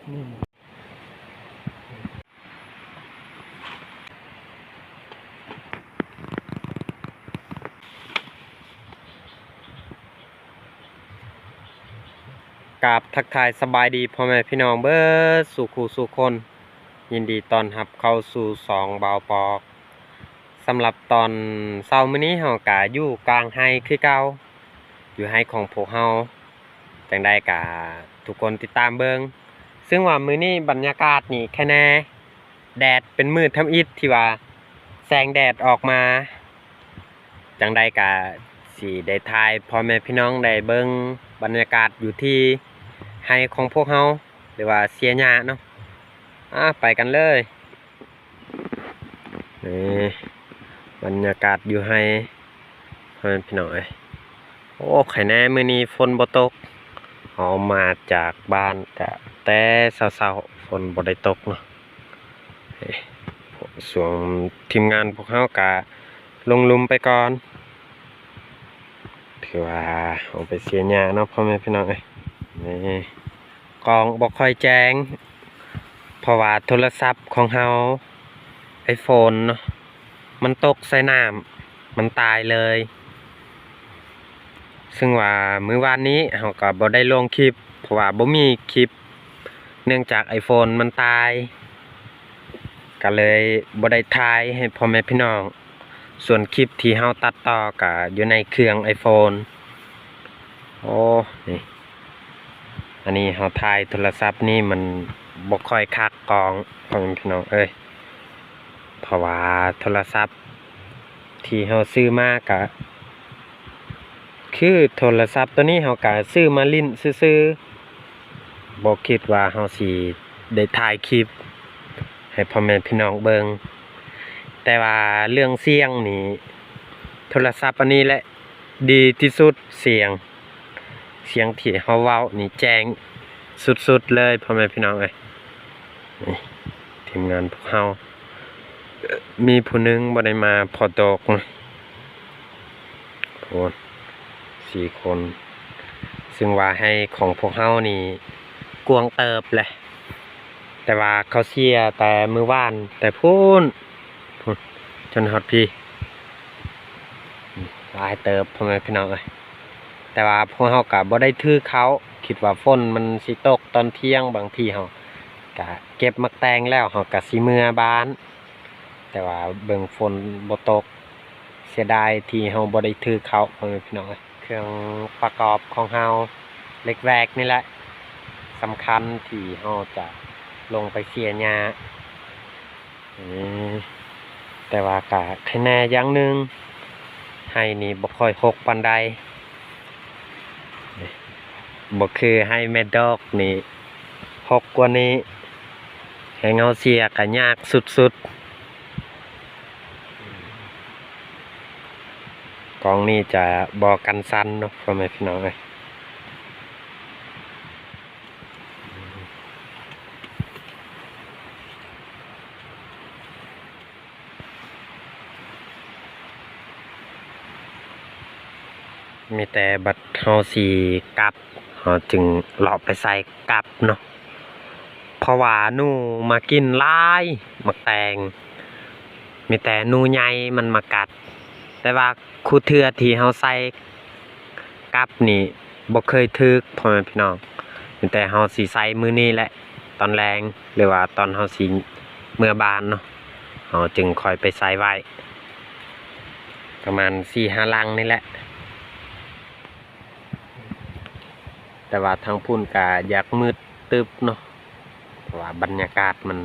ກາບທັກທາຍສະບາຍດີພໍ່ແມ່ພີ່ນ້ອງເບິດສູ່ຄູ່ສູ່ຄົນ, ຍິນດີຕ້ອນຮັບເຂົ້າສູ່ຊ່ອງບ່າວປອກ. ສຳລັບຕອນເຊົ້າມື້ນີ້ເຮົາກະຢູ່ກາງໄຮ່ຄືເກົ່າ, ຢູ່ໄຮ່ຂອງພວກເຮົາ, ຈັ່ງໃດກະທຸກຄົນຕິດຕາມເບິ່ງ. ເຊິ່ງວ່າມື້ນີ້ບັນຍາກາດນີ້ແຄ່ແນ່, ແດດເປັນມື້ທຳອິດທີ່ວ່າແສງແດດອອກມາ, ຈັ່ງໃດກະຊິໄດ້ຖ່າຍພໍ່ແມ່ພີ່ນ້ອງໄດ້ເບິ່ງບັນຍາກາດຢູ່ທີ່ໄຮ່ຂອງພວກເຮົາ ຫຼືວ່າເຊຍຫຍ້າເນາະ. ອາ ໄປກັນເລີຍ. ນີ້ບັນຍາກາດຢູ່ໄຮ່ ພໍ່ແມ່ພີ່ນ້ອງເອີຍ. ໂອ້ ໄຄແນ່ມື້ນີ້ຝົນບໍ່ຕົກ. ເຮົາມາຈາກບ້ານກະແຕ່ເຊົ້າໆ ຝົນບໍ່ໄດ້ຕົກເນາະ. ນີ້ ຊ່ວງທີມງານພວກເຮົາກະລົງຫຼຸມໄປກ່ອນ. ຖືວ່າເຮົາໄປເຊຍຫຍ້າເນາະ ພໍ່ແມ່ພີ່ນ້ອງເອີຍ. ນີ້ ກ້ອງບໍ່ຄ່ອຍແຈ້ງ ເພາະວ່າໂທລະສັບຂອງເຮົາ ໄອໂຟນເນາະ ມັນຕົກໃສ່ນ້ຳ ມັນຕາຍເລີຍ. ເຊິ່ງວ່າມື້ວານນີ້ເຮົາກໍບໍ່ໄດ້ລົງຄລິບ ເພາະວ່າບໍ່ມີຄລິບ ເນື່ອງຈາກໄອໂຟນມັນຕາຍ ກໍເລີຍບໍ່ໄດ້ຖ່າຍໃຫ້ພໍ່ແມ່ພີ່ນ້ອງ. ສ່ວນຄລິບທີ່ເຮົາຕັດຕໍ່ກໍຢູ່ໃນເຄື່ອງໄອໂຟນ. ໂອ້ ນີ້ ອັນນີ້ເຮົາຖ່າຍໂທລະສັບນີ້ມັນບໍ່ຄ່ອຍຄັກກ້ອງ ພໍ່ແມ່ພີ່ນ້ອງເອີຍ, ເພາະວ່າໂທລະສັບທີ່ເຮົາຊື້ມາກະ ຄືໂທລະສັບໂຕນີ້ເຮົາກະຊື້ມາຫຼິ້ນຊື່ໆ, ບໍ່ຄິດວ່າເຮົາຊິໄດ້ຖ່າຍຄລິບໃຫ້ພໍ່ແມ່ພີ່ນ້ອງເບິ່ງ. ແຕ່ວ່າເລື່ອງສຽງນີ້ ໂທລະສັບອັນນີ້ແຫຼະດີທີ່ສຸດ, ສຽງ ສຽງທີ່ເຮົາເວົ້ານີ້ແຈ້ງສຸດໆເລີຍ ພໍ່ແມ່ພີ່ນ້ອງເອີຍ. ນີ້ ທີມງານພວກເຮົາ ມີຜູ້ໜຶ່ງບໍ່ໄດ້ມາພໍຕົກນະ ໂອ້ ສີ່ຄົນ, ເຊິ່ງວ່າໄຮ່ຂອງພວກເຮົານີ້ກວ້າງເຕີບແຫຼະ, ແຕ່ວ່າເຂົາເຊຍແຕ່ມື້ວານ ແຕ່ພຸ້ນ ພຸ້ນ ຈົນຮອດພີ້ ຫຼາຍເຕີບ ພໍ່ແມ່ພີ່ນ້ອງເອີຍ. ແຕ່ວ່າພວກເຮົາກະບໍ່ໄດ້ຖືເຂົ້າ, ຄິດວ່າຝົນມັນຊິຕົກຕອນທ່ຽງ, ບາງທີເຮົາກະເກັບໝາກແຕງແລ້ວ ເຮົາກະຊິເມືອບ້ານ, ແຕ່ວ່າເບິ່ງຝົນບໍ່ຕົກ, ເສຍດາຍທີ່ເຮົາບໍ່ໄດ້ຖືເຂົ້າ ພໍ່ແມ່ພີ່ນ້ອງເອີຍ. ເຄື່ອງປະກອບຂອງເຮົາ ເຫຼັກແວກນີ້ແຫຼະ ສຳຄັນທີ່ເຮົາຈະລົງໄປເຊຍຫຍ້າ. ອືມ ແຕ່ວ່າກະໄຄແນ່ຢ່າງໜຶ່ງ, ໄຮ່ນີ້ບໍ່ຄ່ອຍຮົກປານໃດ, ບໍ່ຄືໄຮ່ແມ່ດອກນີ້ຮົກກວ່ານີ້, ແຮງເຮົາເຊຍກະຍາກສຸດໆ. ກ້ອງນີ້ຈະບໍ່ກັນສັ່ນເນາະ ພໍ່ແມ່ພີ່ນ້ອງເອີຍ. ມີແຕ່ບັດເຮົາຊິກັບ ເຮົາຈຶ່ງເລາະໄປໃສ່ກັບເນາະ, ເພາະວ່າໜູມາກິນຫຼາຍໝາກແຕງ, ມີແຕ່ໜູໃຫຍ່ມັນມາກັດ. ແຕ່ວ່າຄູ່ເທື່ອທີ່ເຮົາໃສ່ ກັບນີ້ບໍ່ເຄີຍຖືກ ພໍ່ແມ່ພີ່ນ້ອງ, ມີແຕ່ເຮົາຊິໃສ່ມື້ນີ້ແຫຼະ ຕອນແລງ ຫຼືວ່າຕອນເຮົາຊິເມືອບ້ານເນາະ, ເຮົາຈຶ່ງຄ່ອຍໄປໃສ່ໄວ້ ປະມານສີ່ຫ້າຫຼັງນີ້ແຫຼະ. ແຕ່ວ່າທາງພຸ້ນກະຢາກມືດຕຶບເນາະ. ເພາະວ່າບັນຍາກາດມັນ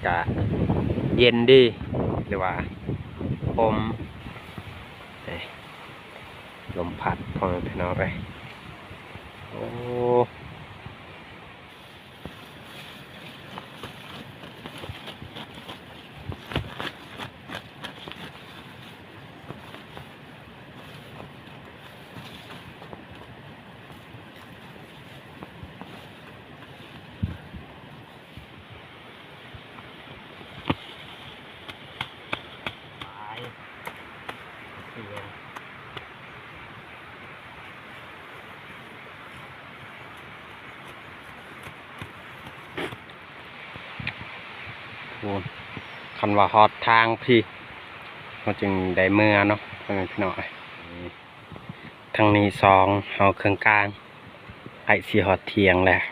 ກະເຢັນດີ ຫຼືວ່າຮົ່ມ, ເອີ ລົມພັດ ພໍ່ແມ່ພີ່ນ້ອງເອີຍ. ໂອ້. ຫຼາຍ ສຽງ. ໂອ້ ຄັນວ່າຮອດທາງພີ້ ເຮົາຈຶ່ງໄດ້ເມືອເນາະ ພໍ່ແມ່ພີ່ນ້ອງເອີຍ. ທາງນີ້ສອງ ເຮົາເຄິ່ງກາງ ໃກ້ຊິຮອດທ່ຽງແລ້ວ.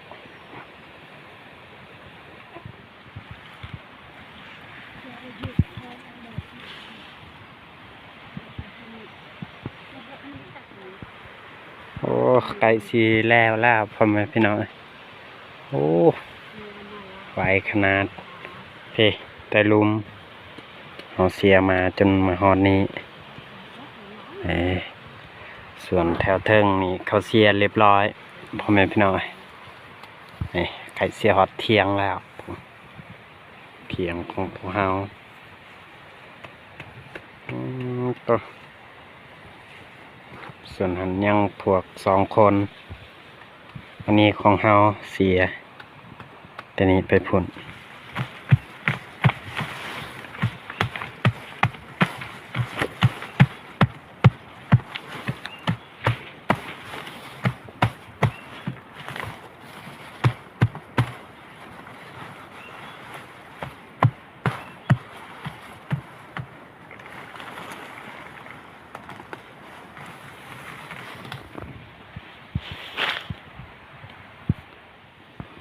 ໂອ້ ໃກ້ຊິແລ້ວແລ້ວ ພໍ່ແມ່ພີ່ນ້ອງເອີຍ. ໂອ້ ໄວຂະໜາດ. ເພ ແຕ່ລຸ່ມ ເຮົາເສຍມາຈົນມາຮອດນີ້. ເອີ ສ່ວນແຖວເທິງນີ້ເຂົາເສຍລຽບຮ້ອຍ ພໍ່ແມ່ພີ່ນ້ອງເອີຍ. ນີ້ ໃກ້ຊິຮອດທ່ຽງແລ້ວ ທ່ຽງຂອງພວກເຮົາ. ອືມ ໂຕ ສ່ວນຫັ້ນຍັງພວກສອງຄົນ. ອັນນີ້ຂອງເຮົາເສຍແຕ່ນີ້ໄປພຸ້ນ.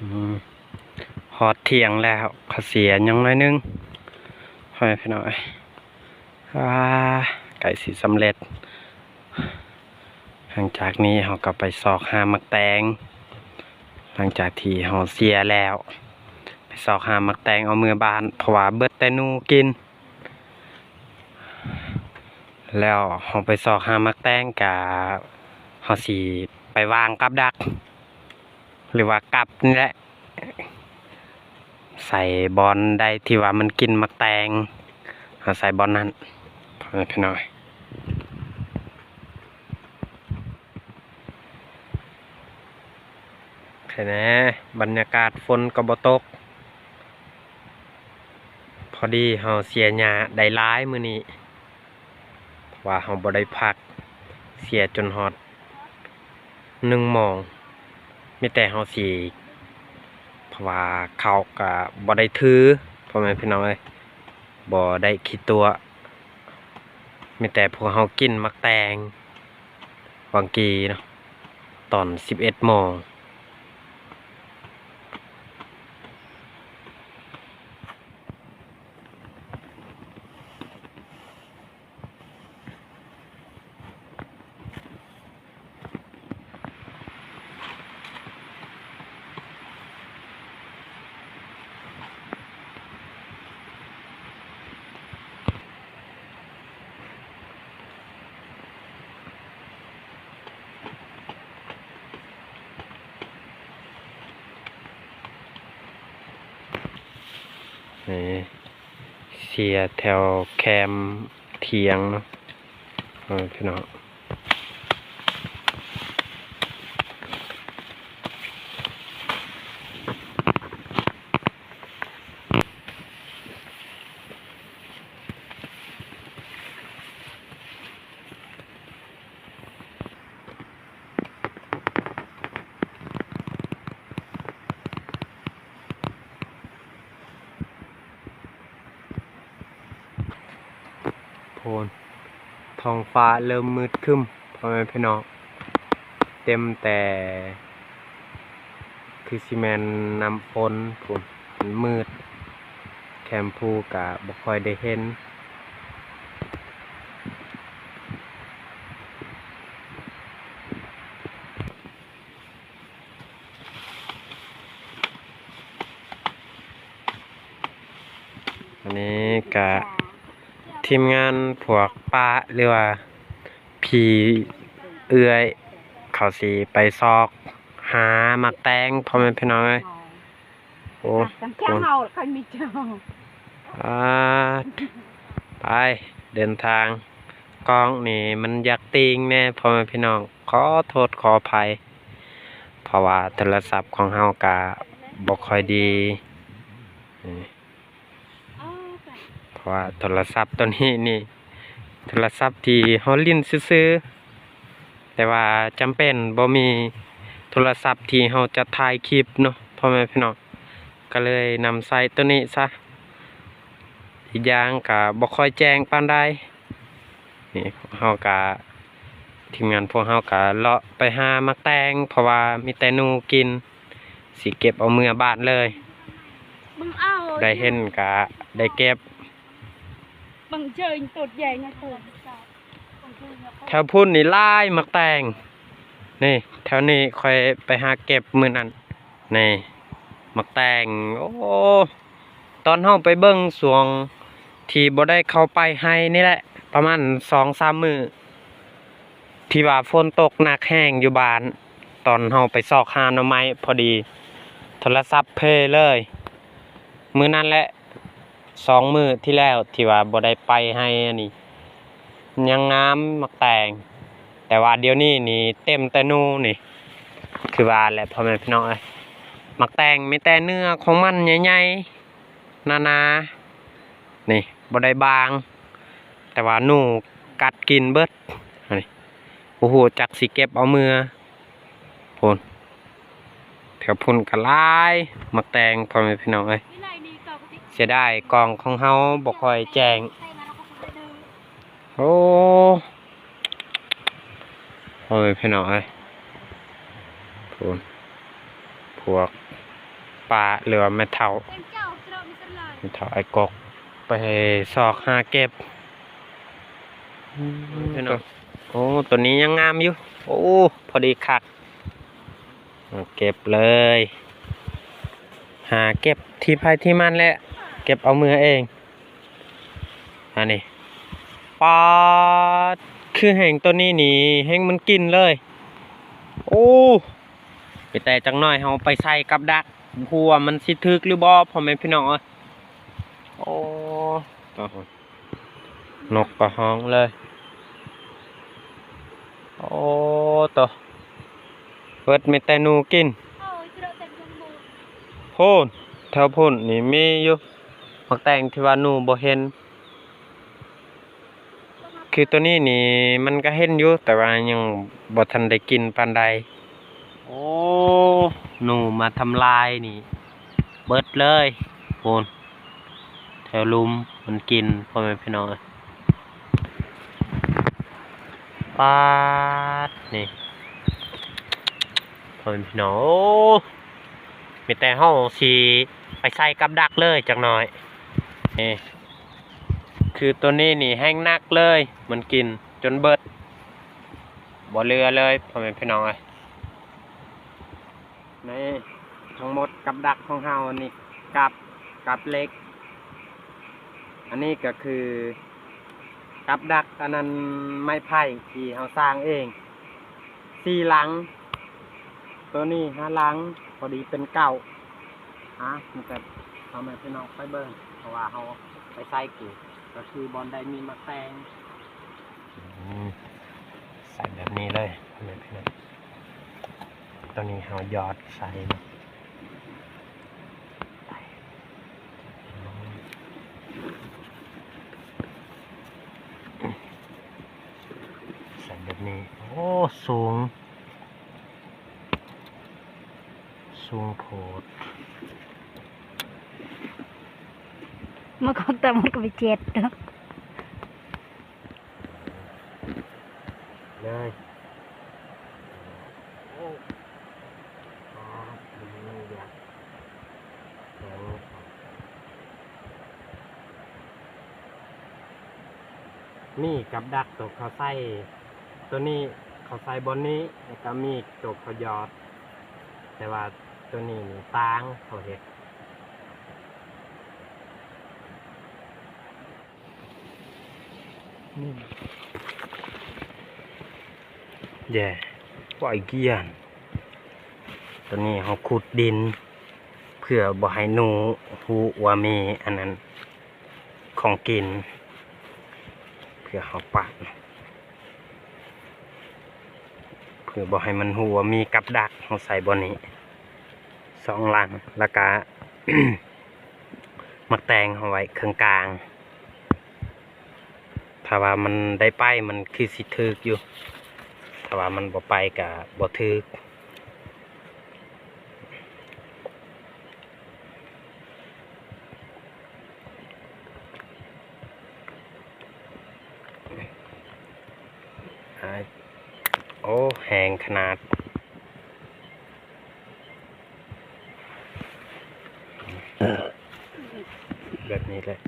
ອືມ ຮອດທ່ຽງແລ້ວ ເຂົາເສຍຍັງໜ້ອຍໜຶ່ງ ພໍ່ແມ່ພີ່ນ້ອງເອີຍ. ອ່າ ໃກ້ຊິສຳເລັດ. ຫຼັງຈາກນີ້ເຮົາກໍໄປຊອກຫາໝາກແຕງ. ຫຼັງຈາກທີ່ເຮົາເສຍແລ້ວ ໄປຊອກຫາໝາກແຕງເອົາເມືອບ້ານ ເພາະວ່າເບິດແຕ່ໜູກິນ. ແລ້ວເຮົາໄປຊອກຫາໝາກແຕງ ກະເຮົາຊິໄປວາງກັບດັກ ຫຼືວ່າກັບນີ້ແຫຼະ ໃສ່ບ່ອນໃດທີ່ວ່າມັນກິນໝາກແຕງ ເຮົາໃສ່ບ່ອນນັ້ນ ພໍ່ແມ່ພີ່ນ້ອງ. ແຄ່ແນ່ ບັນຍາກາດຝົນກໍບໍ່ຕົກ. ພໍດີເຮົາເສຍຫຍ້າໄດ້ຫຼາຍມື້ນີ້ ເພາະວ່າເຮົາບໍ່ໄດ້ພັກ ເສຍຈົນຮອດໜຶ່ງໂມງ. ມີແຕ່ເຮົາຊິ ເພາະວ່າເຂົາກໍບໍ່ໄດ້ຖື ພໍ່ແມ່ພີ່ນ້ອງເອີຍ ບໍ່ໄດ້ຂີ້ຕົວະ. ມີແຕ່ພວກເຮົາກິນໝາກແຕງຫວ່າງກີ້ເນາະ ຕອນສິບເອັດໂມງ. ນີ້ ເສຍແຖວແຄມທ່ຽງເນາະ ເອີ ພີ່ນ້ອງ. ໂພນ ທ້ອງຟ້າເລີ່ມມືດຄຶ້ມ ພໍ່ແມ່ພີ່ນ້ອງ ເຕັມແຕ່ ຄືຊິແມ່ນນ້ຳຝົນພຸ້ນ ມັນມືດ ແຄມພູກະບໍ່ຄ່ອຍໄດ້ເຫັນ. ອັນນີ້ກະທີມງານພວກປ້າ ຫຼືວ່າພີ່ເອື້ອຍ ເຂົາຊິໄປຊອກຫາໝາກແຕງ ພໍ່ແມ່ພີ່ນ້ອງເອີຍ. ໂອ້ ຕຳແກ້ວເຮົາ ໃຜມີເຈົ້າ ອ່າ ໄປເດີນທາງ. ກ້ອງນີ້ມັນຢາກຕິ່ງແດ່ ພໍ່ແມ່ພີ່ນ້ອງ ຂໍໂທດຂໍອະໄພ ເພາະວ່າໂທລະສັບຂອງເຮົາກະບໍ່ຄ່ອຍດີ ເພາະວ່າໂທລະສັບໂຕນີ້ນີ້ ໂທລະສັບທີ່ເຮົາຫຼິ້ນຊື່ໆ ແຕ່ວ່າຈຳເປັນບໍ່ມີໂທລະສັບທີ່ເຮົາຈະຖ່າຍຄລິບເນາະ ພໍ່ແມ່ພີ່ນ້ອງ ກໍເລີຍນຳໃຊ້ໂຕນີ້ຊະ. ອີກຢ່າງກະບໍ່ຄ່ອຍແຈ້ງປານໃດ. ນີ້ເຮົາກະ ທີມງານພວກເຮົາກະເລາະໄປຫາໝາກແຕງ ເພາະວ່າມີແຕ່ໜູກິນ ຊິເກັບເອົາເມືອບ້ານເລີຍ. ໄດ້ເຫັນກະໄດ້ເກັບ. ແຖວພຸ້ນນີ້ຫຼາຍໝາກແຕງ. ນີ້ ແຖວນີ້ຂ້ອຍໄປຫາເກັບມື້ນັ້ນ. ນີ້ ໝາກແຕງ. ໂອ້ ຕອນເຮົາໄປເບິ່ງຊ່ວງທີ່ບໍ່ໄດ້ເຂົ້າໄປໄຮ່ນີ້ແຫຼະ ປະມານສອງສາມມື້ ທີ່ວ່າຝົນຕົກໜັກແຮງຢູ່ບ້ານ ຕອນເຮົາໄປຊອກຫາໜໍ່ໄມ້ ພໍດີໂທລະສັບເພເລີຍ. ມື້ນັ້ນແຫຼະ ສອງມື້ທີ່ແລ້ວທີ່ວ່າບໍ່ໄດ້ໄປໄຮ່ອັນນີ້ ຍັງງາມໝາກແຕງ ແຕ່ວ່າດຽວນີ້ນີ້ເຕັມແຕ່ໜູນີ້. ຄືວ່າແຫຼະ ພໍ່ແມ່ພີ່ນ້ອງເອີຍ ໝາກແຕງມີແຕ່ເນື້ອຂອງມັນໃຫຍ່ໆ ໜາໆ ນີ້ ບໍ່ໄດ້ບາງ ແຕ່ວ່າໜູກັດກິນເບິດ. ອັນນີ້ ບໍ່ຮູ້ຈັກຊິເກັບເອົາເມືອ. ພຸ້ນ ແຖວພຸ້ນກະຫຼາຍໝາກແຕງ ພໍ່ແມ່ພີ່ນ້ອງເອີຍ. ເສຍດາຍກ້ອງຂອງເຮົາບໍ່ຄ່ອຍແຈ້ງ. ໂອ້ ໂອ້ຍ ພີ່ນ້ອງເອີຍ ພຸ້ນ ພວກປ້າ ຫຼືວ່າແມ່ເຖົ້າ ແມ່ເຖົ້າອ້າຍກົກໄປຊອກຫາເກັບ. ໂອ້ ໂຕນີ້ຍັງງາມຢູ່. ໂອ້ ພໍດີຄັກ. ເກັບເລີຍ ຫາເກັບທີ່ໃຜທີ່ມັນແຫຼະ ເກັບເອົາເມືອເອງ. ອັນນີ້ ປາດ ຄືແຮ່ງໂຕນີ້ນີ້ແຮ່ງມັນກິນເລີຍ. ໂອ້ ມີແຕ່ຈັກໜ້ອຍເຮົາໄປໃສ່ກັບດັກ ບໍ່ຮູ້ວ່າມັນຊິຖືກຫຼືບໍ່ ພໍ່ແມ່ພີ່ນ້ອງເອີຍ. ໂອ້ ໂຕ ນົກກະຮ້ອງເລີຍ. ໂອ້ ໂຕ ເບິດມີແຕ່ໜູກິນ. ພຸ້ນ ແຖວພຸ້ນນີ້ມີຢູ່ ໝາກແຕງທີ່ວ່າໜູບໍ່ເຫັນ. ຄືໂຕນີ້ນີ້ມັນກະເຫັນຢູ່ ແຕ່ວ່າຍັງບໍ່ທັນໄດ້ກິນປານໃດ. ໂອ້ ໜູມາທຳລາຍນີ້ເບິດເລີຍ. ພຸ້ນ ແຖວລຸ່ມມັນກິນ ພໍ່ແມ່ພີ່ນ້ອງເອີຍ. ປາດ ນີ້ ພໍ່ແມ່ພີ່ນ້ອງ ໂອ້ ມີແຕ່ເຮົາຊິໄປໃສ່ກັບດັກເລີຍຈັກໜ້ອຍ. ນີ້ ຄືໂຕນີ້ນີ້ແຮ່ງໜັກເລີຍ ມັນກິນຈົນເບິດ ບໍ່ເຫຼືອເລີຍ ພໍ່ແມ່ພີ່ນ້ອງເອີຍ. ນີ້ ທັງໝົດກັບດັກຂອງເຮົານີ້ ກັບ ກັບເຫຼັກ. ອັນນີ້ກະຄືກັບດັກ ອັນນັ້ນ ໄມ້ໄຜ່ທີ່ເຮົາສ້າງເອງ ສີ່ຫຼັງ ໂຕນີ້ຫ້າຫຼັງ ພໍດີເປັນເກົ້າ. ອ່າ ມີແຕ່ພໍ່ແມ່ພີ່ນ້ອງໄປເບິ່ງ ເພາະວ່າເຮົາໄປໃສ່ກີກ ກະຄືບ່ອນໃດມີໝາກແຕງ. ອືມ ໃສ່ແບບນີ້ເລີຍ ພໍ່ແມ່ພີ່ນ້ອງ. ໂຕນີ້ເຮົາຢອດໃສ່ເນາະ ໃສ່ແບບນີ້. ໂອ້ ສູງ ສູງໂພດ. ມັນກໍຕາມັນກໍໄປເຈັດເນາະ ເລີຍ. ໂອ້ ມີກັບດັກໂຕເຂົາໃສ່ ໂຕນີ້ເຂົາໃສ່ບ່ອນນີ້ ແລ້ວກະມີໂຕເຂົາຢອດ ແຕ່ວ່າໂຕນີ້ນີ້ຕ່າງ ເຂົາເຮັດ ແຍ່ ໄວກຽນ. ໂຕນີ້ເຮົາຂຸດດິນ ເພື່ອບໍ່ໃຫ້ໜູຮູ້ວ່າມີອັນນັ້ນ ຂອງກິນ ເພື່ອເຮົາປະ ເພື່ອບໍ່ໃຫ້ມັນຮູ້ວ່າມີກັບດັກ ເຮົາໃສ່ບ່ອນນີ້ສອງຫຼັງ ແລ້ວກະ ໝາກແຕງເຮົາໄວ້ເຄິ່ງກາງ. ຖ້າວ່າມັນໄດ້ໄປ ມັນຄືຊິຖືກຢູ່ ຖ້າວ່າມັນບໍ່ໄປກະບໍ່ຖືກ. ໂອ້ ແຮງຂະໜາດ ແບບນີ້ແຫຼະ.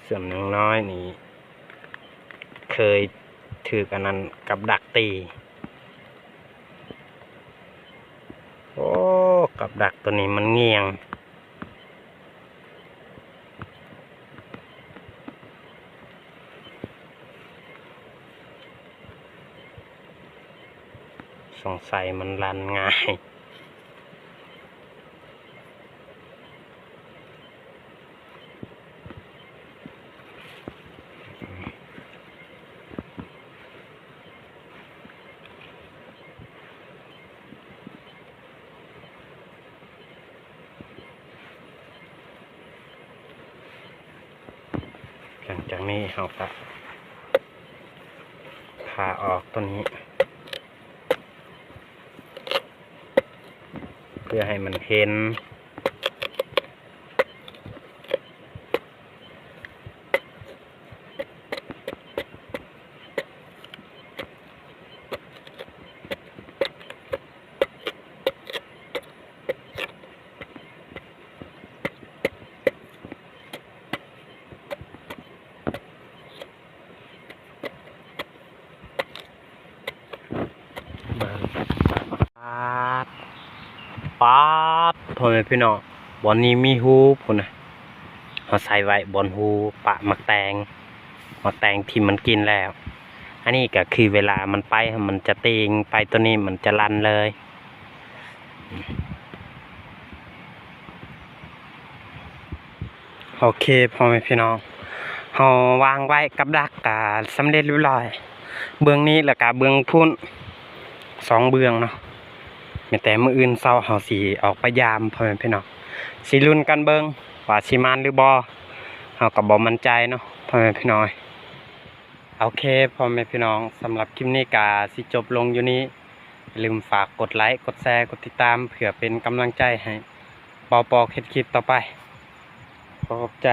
ສ່ວນນາງນ້ອຍນີ້ເຄີຍຖືກອັນນັ້ນ ກັບດັກຕີ. ໂອ້ ກັບດັກໂຕນີ້ມັນງ່ຽງ. ສົງໄສມັນລັນງ່າຍ. ຫຼັງຈາກນີ້ເຮົາກະຜ່າອອກໂຕນີ້ ເພື່ອໃຫ້ມັນເຫັນ. ປາດ ປາດ ພໍ່ແມ່ພີ່ນ້ອງ ບ່ອນນີ້ມີຮູພຸ້ນນະ. ເຮົາໃສ່ໄວ້ບ່ອນຮູປະໝາກແຕງ ໝາກແຕງທີ່ມັນກິນແລ້ວ. ອັນນີ້ກະຄືເວລາມັນໄປ ມັນຈະຕີງໄປໂຕນີ້ ມັນຈະລັນເລີຍ. ໂອເຄ ພໍ່ແມ່ພີ່ນ້ອງ ເຮົາວາງໄວ້ກັບດັກກະສຳເລັດຮຽບຮ້ອຍ ເບື້ອງນີ້ ແລ້ວກະເບື້ອງພຸ້ນ ສອງເບື້ອງເນາະ. ແມ່ນແຕ່ມື້ອື່ນເຊົ້າເຮົາຊິອອກໄປຢາມ ພໍ່ແມ່ພີ່ນ້ອງ ຊິລຸ້ນກັນເບິ່ງວ່າຊິໝານຫຼືບໍ່ ເຮົາກະບໍ່ໝັ້ນໃຈເນາະ ພໍ່ແມ່ພີ່ນ້ອງ. ໂອເຄ ພໍ່ແມ່ພີ່ນ້ອງ ສຳລັບຄລິບນີ້ກະຊິຈົບລົງຢູ່ນີ້. ຢ່າລືມຝາກກົດໄລ ກົດແຊ ກົດຕິດຕາມ ເພື່ອເປັນກຳລັງໃຈໃຫ້ເບົາປອກເຮັດຄລິບຕໍ່ໄປ. ຂໍຂອບໃຈ.